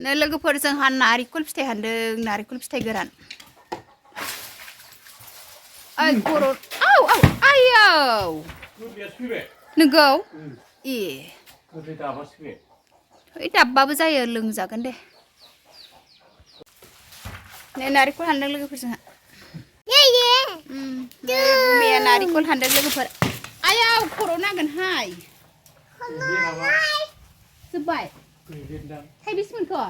नो लोगोफोरजों नारेंखल फिथाइ हानदों नारेंखल फिथाइ गोरान ओइ खर' औ आयौ नोंगौ ए ओइ दाबबाबो जायो लोंजागोन दे नै नारेंखल हानदों लोगोफोरजों गुमैया नारेंखल हानदों लोगोफोर आयौ खर' नांगोनहाय जोब्बाय थाइबेसे मोनखो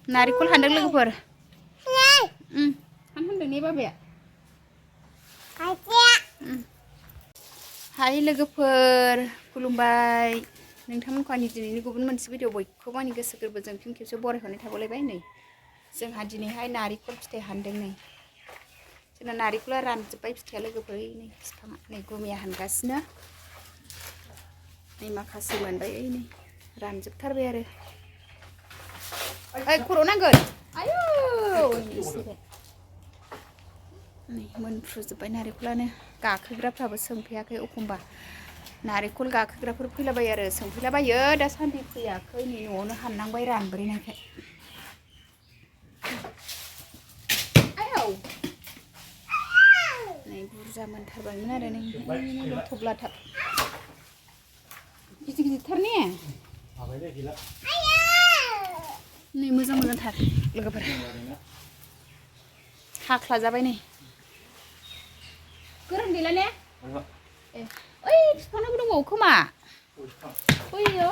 नारेंखल हानदों लोगोफोर हान होनदों ने बाबाया हाय लोगोफोर खुलुमबाय नोंथांमोनखौ आंनि दिनैनि गुबुन मोनसे भिडिअ बयखौबो आंनि गोसो गोरबोजों फिन खेबसे बरायहरनाय थाबावलायबाय नै जोंहा दिनैहाय नारेंखल फिथाइ हानदों नै जोंना नारेंखला रानजोब्बाय फिथाइया लोगोफोर नै बिफाङा नै गुमैया हानगासिनो नै माखासे मोनबाय ओइ नै रानजोबथारबाय आरो ओइ खर' नांगोन आयौ नै मोनफ्रुजोब्बाय नारेंखलानो गाखोग्राफ्राबो सोंफैयाखै एखमबा नारेंखल गाखोग्राफोर फैलाबायो आरो सोंफैलाबायो दासान्दि फैयाखै नै न'आवनो हाननांबाय रानब्रेनायखाय आयौ नै बुरजा मोनथारबायमोन आरो नै थब्लाथार गिदिर गिदिरथार ने नै मोजां मोजांथार लोगोफोर हाख्ला जाबाय नै गोरान गैला ने ए ओइ बिफांनाबो दंबावो खोमा बैयो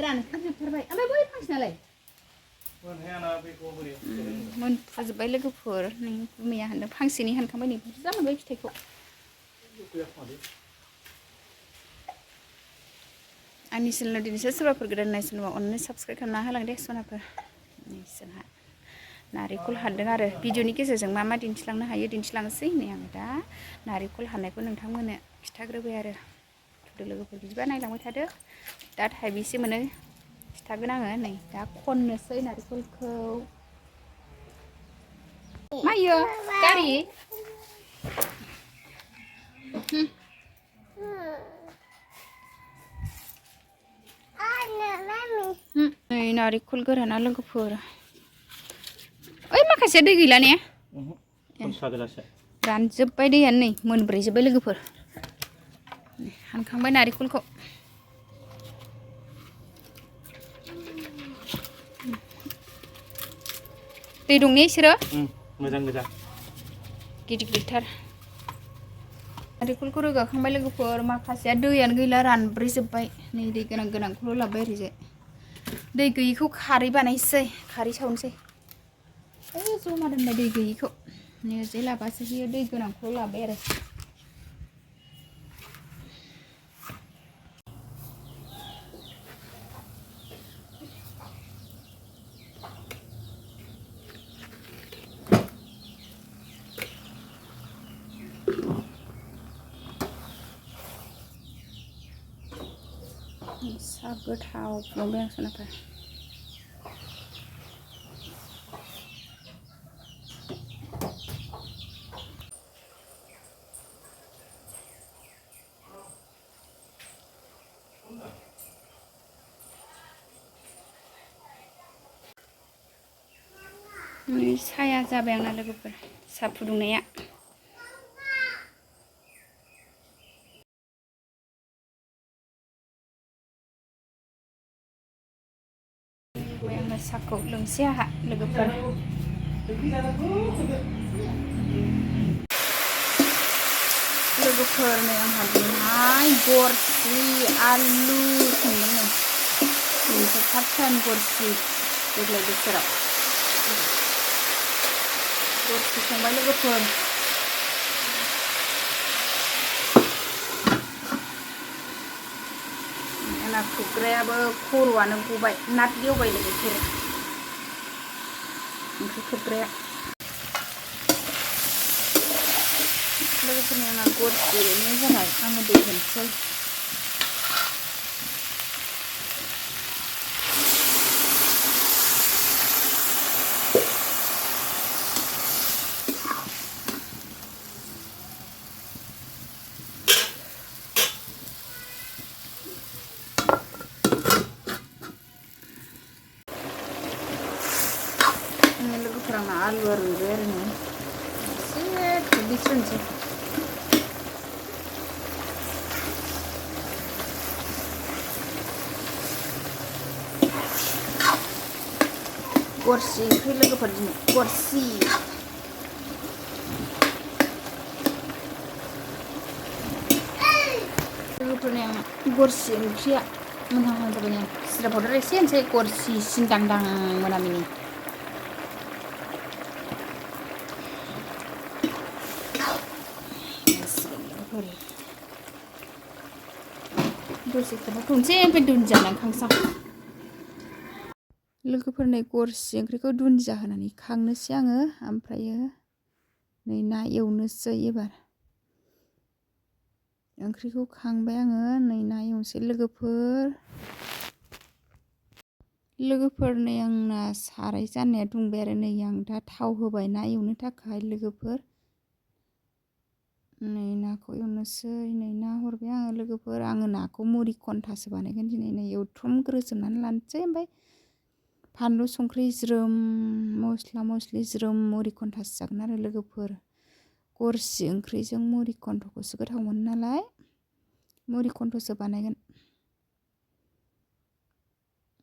रानख्रेबजोबथारबाय ओमफ्राय बै फांसेनालाय मोनफ्रुजोब्बाय लोगोफोर नै गुमैया हानदों फांसेनि हानखांबाय नै बुरजा मोनबाय फिथाइखौ आंनि चेनेलाव दिनैसो सोरबाफोर गोदान नायसनोबा अननानै साबस्क्राइब खालामना होलां दे सनाफोर नै जोंहा नारेंखल हानदों आरो भिडिअनि गेजेरजों मा मा दिन्थिलांनो हायो दिन्थिलांनोसै नै आं दा नारेंखल हाननायखौ नोंथांमोननो खिथाग्रोबाय आरो थुदो लोगोफोर बिदिबा नायलांबाय थादो दा थाइबेसे मोनो खिथागोन आङो नै दा खननोसै नारेंखलखौ मायो गारि नै नारेंखल गोराना लोगोफोर ओइ माखासेया दै गैला ने रानजोब्बाय दैयानो नै मोनब्रैजोब्बाय लोगोफोर हानखांबाय नारेंखलखौ दै दं ने इसोरो मोजां गोजा गिदिर गिदिरथार नारेंखलखौ रोगाखांबाय लोगोफोर माखासेया दैयानो गैला रानब्रैजोब्बाय नै दै गोनां गोनांखौल' लाबोबाय ओरैजाय दै गैयिखौ खारै बानायसै खारै सावनोसै ओइ जमा दोननाय दै गैयिखौ ओरैजाय लाबासो बियो दै गोनांखौल' लाबाय आरो सा गोथाव फुदुंबाय आं सनाफोर साया जाबाय आंना लोगोफोर साहा फुदुंनाया आङो साहाखौ लोंसै आंहा लोगोफोर लोगोफोर नै आंहा दिनैहाय गरसि आलु संदों नै बेनिफ्राय फार्स्ट टाइम गरसि देग्लाय बोसोराव गरसि संबाय लोगोफोर आंना खोबग्रायाबो खर'आनो गबाय नाट गेवबाय लोगोफोर ओंख्रि खोबग्राया लोगोफोरनि आंना गरसि एवनाय जाबाय आङो दै होनोसै आलुआ रुइबाय आरो नै एसे थुग्लिस्रोनोसै गरसि ओंख्रि लोगोफोर दिनै गरसि लोगोफोरनि आं गरसि ओंख्रिया मोनहां जाबाय आं जिरा पाउडार एसे होनसै गरसि सिनदांदां मोनामिनि दसे खोबहाबथ'नोसै ओमफ्राय दुन्दिया लांखांसां लोगोफोरनि गरसि ओंख्रिखौ दुन्दिया होनानै खांनोसै आङो ओमफ्रायो नै ना एवनोसै एबार ओंख्रिखौ खांबाय आङो नै ना एवनोसै लोगोफोर नै आंना साराय जाननाया दुंबाय आरो नै आं दा थाव होबाय ना एवनो थाखाय लोगोफोर नै नाखौ एवनोसै नै ना हरबाय आङो लोगोफोर आङो नाखौ मुरि खन्थासो बानायगोन दिनै नै एवथ्रमग्रोजोबनानै लानोसै ओमफ्राय फानलु संख्रि ज्रोम मस्ला मस्लि ज्रोम मुरि खन्थासो जागोन आरो लोगोफोर गरसि ओंख्रिजों मुरि खन्थखौसो गोथाव मोनो नालाय मुरि खन्थसो बानायगोन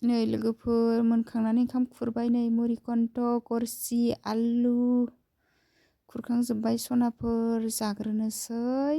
नै लोगोफोर मोनखांनानै ओंखाम खुरबाय नै मुरि खन्थ गरसि आलु खुरखांजोब्बाय सनाफोर जाग्रोनोसै